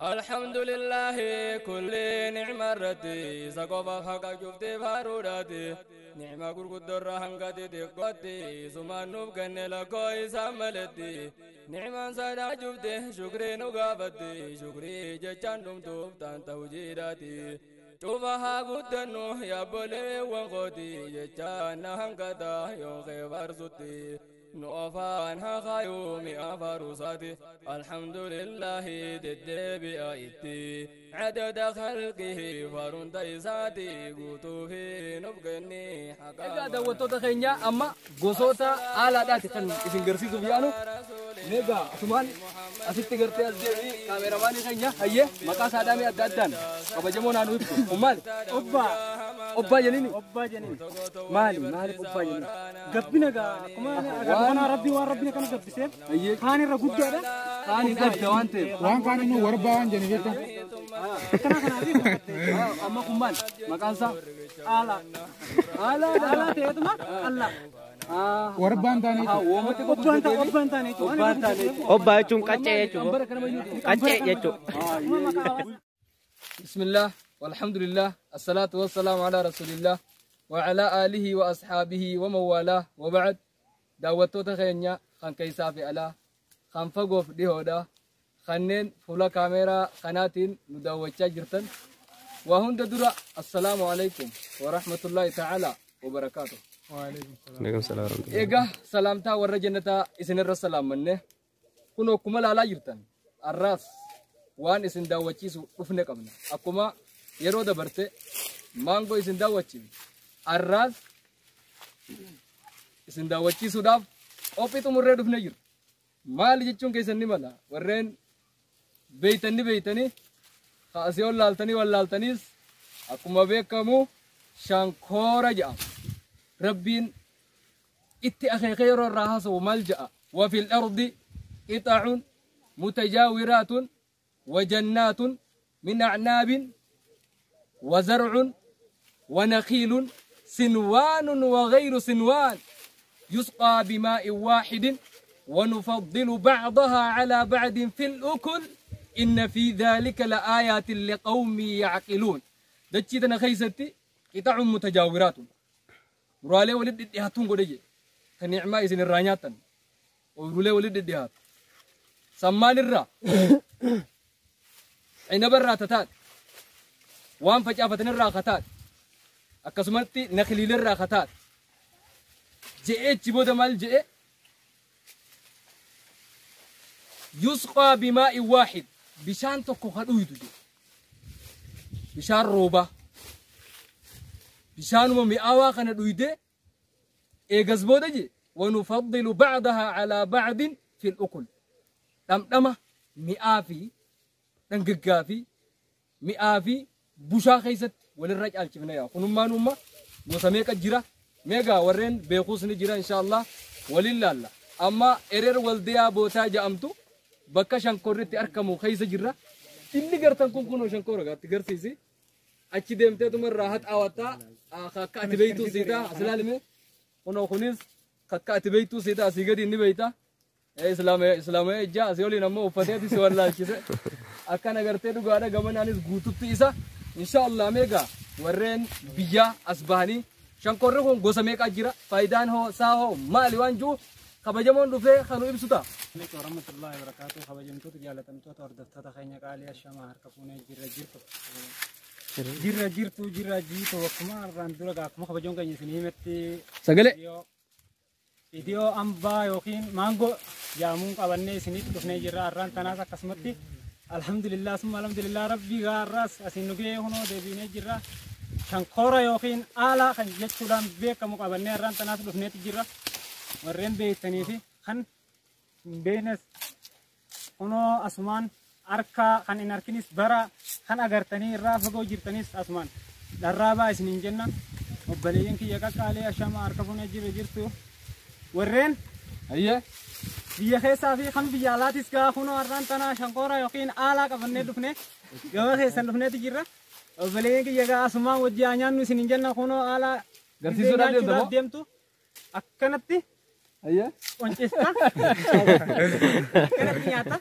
الحمد لله كل نعمة رتي سقف حق شفتي فاروداتي نعمة قرقد الرهنقتي تقوتي سمان نبقن لكوي ساملتي نعمة سادا شفتي شكري نقافتي شكري جتشان دمتوب توجيراتي شوفها قدنو يا بولي وانقوتي جتشان هنقتا يوخي فارسوتي نوفان هخايومي أفروساتي الحمد لله تدبي آيتي عدد خلقه فرنديساتي قوتو في نبقني حقا. Egaa daawwattoota keenya amma gosoota haalaadhaati kan isin garsiisuuf yaanu. Egaa asumaan asitti gartee as deebii kaameeramaanii keenya hayyee maqaa saadhaamee adda addaan kabajamoo naannoo ibsu. Kun maali? Obbaa. Obbaa jedhini? Obbaa jedhini. Maali? Maaliif obbaa jedhini? Gabbina gaa akkuma agarru rabbii waan rabbiin akkana gabbiseef kaan irra guddaadha. Kaan hin adda waan ta'eef. Waan kaan inni warbaa waan jedhani jecha. Akkana kanaaf Amma kun maali? Maqaan isaa? Haala. Haala. Haala ta'eetuma alla. Warbaan taane Woomatti Obbaan taane obbaan taane jechuudha. Obbaan taane jechuudha. Obbaa jechuun qaccee jechuudha. Qaccee jechuudha. بسم الله والحمد لله الصلاة والسلام على رسول الله وعلى آله وأصحابه ومن والاه وبعد. daawwattoota keenya kan keessaa fi alaa kan fagoof dhihoodha kanneen fuula kaameeraa kanaatiin nu daawwachaa jirtan waa hunda dura assalaamu alaikum wa rahmatullahi ta'ala wa barakaatuh. Waalaikum salaam. Egaa salaamtaa warra jannataa isinirra salaamanne kun akkuma laalaa jirtan arraas waan isin daawwachiisu dhufne qabna. Akkuma yeroo dabarte maangoo isin daawwachiifne arraas isin daawwachiisuudhaaf qophii xumurree dhufne jirra. Maali jechuun keessan ni mala warreen beeytanii beeytanii kaasee ol laaltanii wal laaltaniis akkuma beekamu shankoora jedhama. Rabbiin itti akeekee yeroo irraa haasa'u maal jedha? وفي الأرض قطع متجاورات وجنات من أعناب وزرع ونخيل سنوان وغير سنوان يسقى بماء واحد ونفضل بعضها على بعض في الأكل إن في ذلك لآيات لقوم يعقلون. دتشي خيستي قطع متجاورات رالي ولد ديهاتون غدجي تنعما إذن الرانياتن ورولي ولد ديهات سمان الرا عنب الرا تتات وان فجأة الرا خطات akkasumatti nakliilarraa kataat je'ee achi booda maal je'e yusqaa bimaa'in waahid bishaan tokko ka dhuydu jedhe bishaan roobaa bishaanuma mi'aawaa kana dhuyde eegas booda je wanufaddilu bacdahaa calaa bacdin fi l'ukul dhamdhama mi'aa fi dhangaggaa fi mi'aa fi bushaa keessatti walirra caalchifne yaa kunummaan umma gosa meeqa jira meeqa warreen beekuus ni jira inshaallah waliin laalla amma ereer waldiyaa bootaa jedhamtu bakka shankorritti argamu keessa jirra inni gartan kun kunoo shankoora gaatti garsiisi achi deemteetuma irraa haxaawattaa akka ati beeytuu siitaa as ilaalime kunoo kunis akka ati beeytuu siitaa asii gadi inni beeyta islaamee ijja asii oliin ammoo uffateeti si wallaalchise akkana gartee dhugaadha gamanaanis guututti isa inshallah meeqa warreen biyya as bahanii shankorri kun gosa meeqa jira faayidaan hoo isaa hoo maali waan jiru kabajamoon dhufee kan nu ibsu ta'a. Warahmatullahi wabarakatuh. Kabajamtoota jaallatamtoota hordoftoota keenya qaalii ashamaa harka fuunee jirra jirtu. Jirra jirtu jirra jiitu akkuma arraan dura akkuma kabajoon keenya isin himetti Sagalee. Idiyoo ambaa yookiin maangoo jaamuun qabannee isinitti dhufnee jirra arraan tanaas akkasumatti alhamdulillah summa alhamdulillah rabbii gaarraas asiin nu gahee hunoo deebiinee jirra. Shankoora yookiin haala kan jechuudhaan beekamu qabannee arraan tanaas dhufneeti jirra. Warreen beektanii fi kan hin beeknes kunoo asumaan harka kan hin harkinis bara kan agartanii irraa fagoo jirtanis asumaan dharraabaa isiniin jenna. Obboleeyyan kiyya qaqqaalee ashama harka fuunee jira jirtu. Warreen Ayyee. biyya keessaa fi kan biyya alaatis gaa kunoo har'aan tanaa shankoora yookiin haalaa qabannee dhufne gaba keessan dhufneeti jirra. Obboleeyyan kiyya gaa asumaan wajji haa nyaannu isiniin jenna kunoo haalaa Garsiisuudhaaf deemta moo? deemtu akkanatti Ayyee. qoncista. Akkanatti nyaata.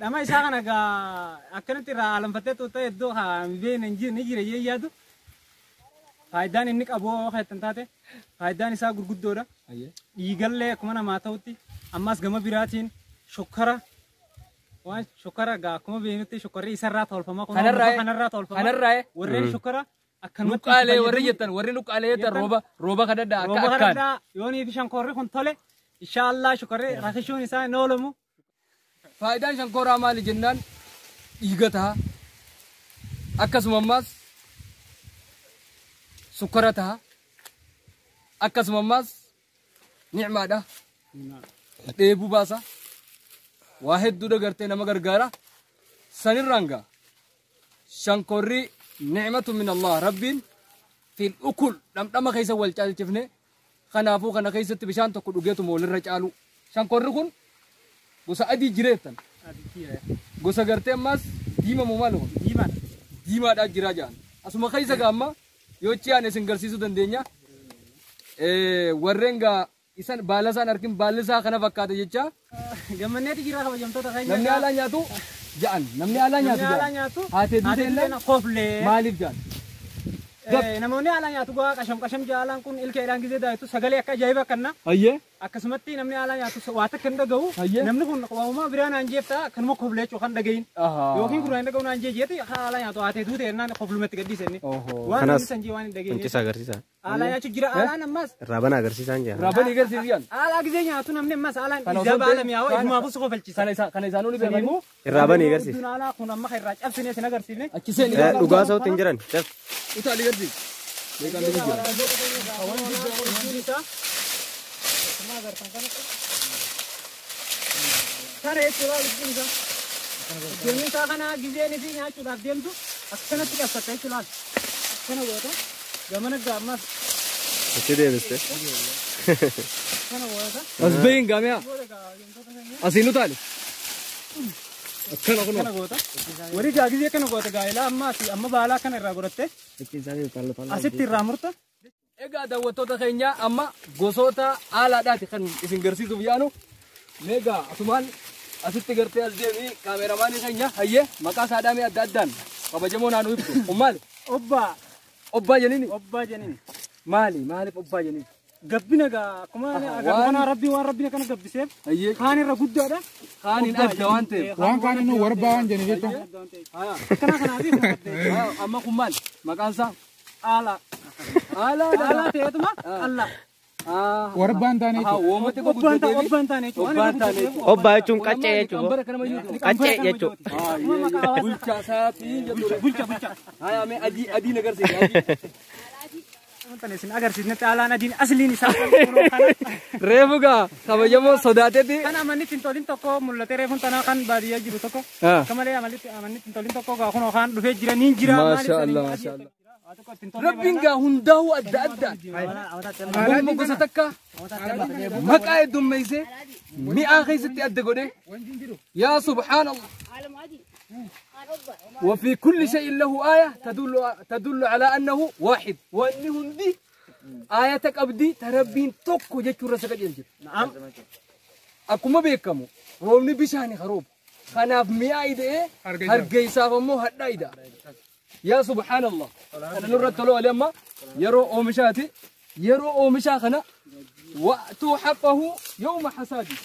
Dhama isaa kana gaa akkanatti irraa alanfattee tuuta iddoo haa ni jira jee yaadu. Faayidaan inni qabu kan taate faayidaan isaa gurguddoodha. Dhiigallee akkuma namaa ta'utti ammas gama biraatiin shokkara waan shokkara gaa akkuma beeknutti shokkarri isarraa tolfama. Kanarraa tolfama. Kanarraa warreen shokkara akkanumatti nuqqaalee warri jettan warri nuqqaalee jettan rooba rooba kadhadhaa akka rooba akkaan. Kadhadhaa yoonii fi shankorri kun tole inshaallah shokkarri rakishuun isaa hin oolamu. Faayidaan shankooraa maali jennaan dhiiga ta'a. Akkasuma ammas sukkara ta'a. Akkasuma ammas nicmaadha. Dheebuu baasa. Waa hedduudha gartee nama gargaara. Sanirraan gaa shankorri nicmatu min Allah rabbiin fil ukul dhamdhama keessa wal caalchifne kanaafuu kana keessatti bishaan tokko dhugeetuma walirra caalu. Shankorri kun gosa adii jireettan. Gosa gartee ammas diimamu maal kun? Diimaadha. Diimaadhaa jira jedhan. Asuma keessa gaa amma yoo ciyaan isin garsiisuu dandeenya. Warreen gaa isan baala isaan argin baalli isaa kana fakkaata jecha. Gammanneeti jira kabajamtoota keenya. Namni alaa nyaatu ja'an. Namni alaa nyaatu Namni alaa ja'an. Nyaatu. Haatee duutee illee koflee. Maaliif ja'an? Namoonni alaa nyaatu gaa qasham qasham jaalaan kun ilkeedhaan gizee daayitu sagalee akka ajaa'iba kanna. Hayyee. Akkasumatti namni alaa nyaatu waa takka hin dhaga'u. Hayyee. Namni kun waamuma biraa naan jeefta akkanuma koflee jechuu kan dhagayin. Yookiin gurraan hin dhaga'u naan jee jeeti alaa nyaatu haatee duute jennaan koflumatti gadhiise inni. Waan Kanaas namni sanjii waan hin dhageenye. Wanti isaa agarsiisa. Alaa nyaachuu jira alaan ammas. Irraa bana agarsiisaan jira. Raabanii garsiisu ja'an. Alaa gizee nyaatu namni ammas alaan Kana ijaa osoo baala hin mi'aawa ta'in- ifumaafuu si kofalchisa. Kana isaanuu ni beekanii. Irraa banii agarsiisa. Gudduun alaa kun amma kan irraa cabsine isin agarsiifne. Achi seeni. Dhugaa sautti hin jiran. Daf. Utaalii garsiisi. Beekan ni jira. Kana jechuudha lubbuun isaa. Lubbuun isaa kana gizeen isii nyaachuudhaaf deemtu akkanatti qabsatta jechuudha. Akkana goota. Gamana gaammas Achi deebiste. akkana goota. As bahin gaamiyaa. Asiin utaali. Akkana kunoo. Akkana goota. Warri gaa gizee kana goota gaa'elaa amma asii amma baalaa kana irraa godhatte asitti irraa murta. Egaa daawwattoota keenya amma gosoota haalaadhaati kan isin garsiisuuf yaanu. Meegaa asumaan asitti gartee as deemii kaameeramaanii keenya hayyee maqaa isaa mee adda addaan kabajamoo naannoo ibsu. Kun maali? Obbaa. Obbaa jenini? Obbaa jenini. Maali? Maaliif obbaa jenini? Gabbina gaa akkuma agarru kana rabbii waan rabbiin akkana gabbiseef Hayyee kaan irra guddaadha. Kaaniin adda waan ta'eef. Waan kaan inni warbaa waan jedhaniif jecha. Akkana kanaatiif Amma kun maali? Maqaan isaa? Haala. Haala. Haala ta'eetuma alla. Warbaan taane jechuudha. Woomatti koo Obbaan guddatee fi obbaan taane jechuudha. Obbaan taane jechuudha. Obbaa jechuun qaccee jechuudha. Qambara kana mayyuu. Qaccee jechuudha. Bulchaa isaatiin jechuudha. Bulcha bulcha. Haya mee adii adii agarsiisa. Adii. Wanta isin agarsiisnetti haalaan adiin asliin isaa kunoo kana. Reefu gaa kabajamoo sodaateeti. Kan amanni ittiin tolin tokko mul'atee reefuun tanaa kan baadiyyaa jiru tokko. Akka malee amanni ittiin tolin tokko gaa kunoo kan dhufee jira niin jira. Maasha Allah, maasha Allah. Rabbiin gaa hundaa'uu adda addaan. Gomma gosa takka maqaa heddummeessee mi'aa keessatti adda godhee yaa subhaanallah. وفي كل شيء له آية تدل على أنه واحد وأنه هندي آية أبدي تربين توكو جتشو رسك جنجر. نعم. أكما بيكمو رومني بشاني خروب خناف مئة إيدة هرجي سافمو هدا إيدة. يا سبحان الله. أنا نرد تلو اليوم يرو أومشاتي يرو أومشا خنا وأتو حقه يوم حصادي.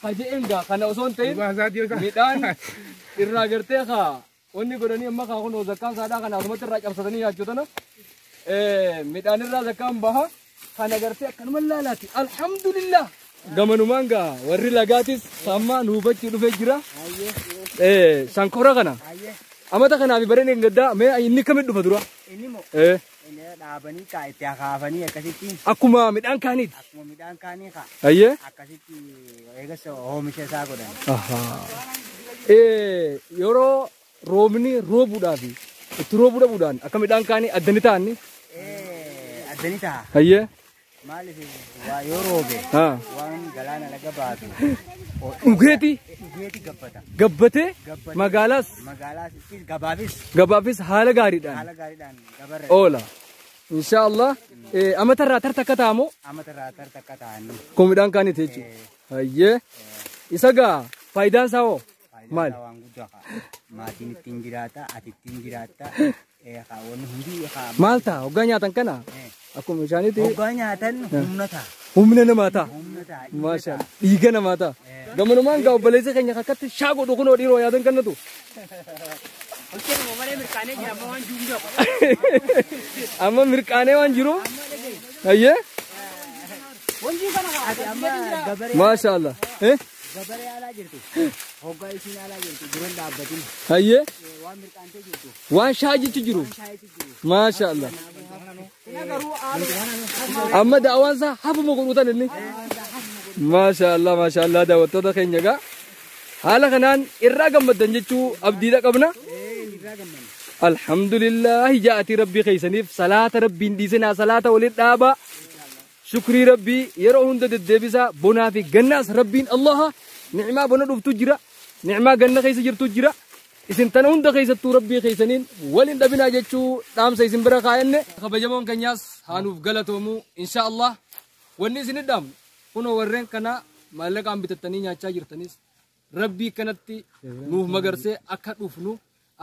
خجئن جا خنا أصون تين ميدان إرناجرتي خا وني قرني أما خا خون زكاة سادا خنا أسمت الراج أبصدني يا جوتنا ميدان الرا زكاة بها خنا قرتي كنم لا لاتي الحمد لله. ගමනුමංගා warri lagaatis samma nu hubachuu dhufee jira. Shankora kana. Amata kanaaf bareen hin gaddaa mee inni kamitti dhufa dura? Inni moo dhaabanii kaa itti akaafanii akkasitti. Akkuma midhaan kaaniiti. Akkuma midhaan kaanii kaa. Ayyee. Akkasitti eegas oomisha isaa godhan. Yeroo roobni roobuudhaaf itti roobuu dhabuudhaan akka midhaan kaanii adda ni ta'anni. Adda ni ta'a. Ayyee. Maaliif waa yoo roobe waan galaana laga baatu. Dhugeeti. Dhugeeti gabbata. Gabbatee magaalaas. Magaalaas gabaafis. Gabaafis haala gaariidhaan. Haala gaariidhaan gabarra. Oola. Inshaallah amatarraa tarta akka ta'amoo. Amatarraa tarta akka ta'anii. Kun midhaan kaaniiti jechuudha. Hayyee. Isa gaa faayidaan isaa hoo? Maali? Waan guddaa kaa. Maatiin ittiin jiraata, ati ittiin jiraatta. Kaa wanni hundi kaa. Maal ta'a hoggaa nyaatan kana akkuma bishaaniitti Hoggaa nyaatan humna ta'a. Humna namaa ta'a. Humna ta'a. Maasha Allah. Dhiiga namaa ta'a. Gamanumaan gaa obboleessa keenya akkatti shaa godhu kunoo dhiiroo nyaatan kannatu. Hojjetuma malee mirqaanee jira amma waan jiru hin Amma mirqaanee waan jiru. Hayyee. Ati amma gabaree Maasha Allah. Gabaree alaa jirtu. Hoggaa isiin alaa jirtu duran dhaabbatin. Hayyee. Waan mirqaantee jirtu. Waan shaa jechu jiru. Shaayitu jiru. Maasha Allah. Amma da'awaan isaa hafuma godhuutan inni. Maasha Allah, maasha Allah, daawwattoota keenya gaa. Haala kanaan irraa gammaddan jechuu abdiidha qabna. Irraa gammanne. Alhamdulillah, ja'atii rabbii keeysaniif salaata rabbiin dhiisinaa, salaata waliin dhaabaa. Shukrii rabbii yeroo hunda deddeebisaa, bonaa fi gannaas rabbiin Allaha ni'maa bona dhuftu jira. Ni'maa ganna keessa jirtu jira. Isin tana hunda keessattuu rabbii keeysaniin waliin dhabinaa jechuu dhaamsa isin bira kaayanne. Kabajamoon keenyaas haanuuf galatoomu insha Allah. Wanni isin dhaamnu kunoo warreen kana maallaqaan bitattanii nyaachaa jirtanis rabbii kanatti nuuf magarsee akka dhufnu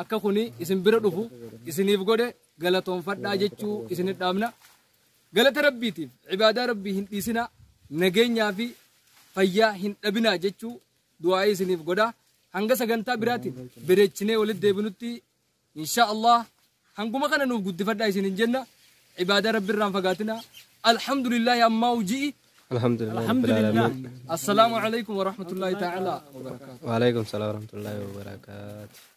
akka kuni isin bira dhufu isiniif godhe galatoonfadhaa jechuu isin dhaamna. Galata rabbiitiif ibaadaa rabbii hin dhiisinaa, nageenyaa fi fayyaa hin dhabinaa jechuu du'aa isiniif godha. Hanga sagantaa biraatiin bareechinee walitti deebinutti insha Allah hanguma kana nuuf guddifadhaa isin hin jenna. Ibaadaa rabbi irraan fagaatina. Alhamdulillahi ammaa hojii. Alhamdulillah. Alhamdulillah. Assalaamu alaikum wa rahmatullahi ta'ala wa barakaatuh. Waalaikum salaam warahmatullahi wabarakatuh.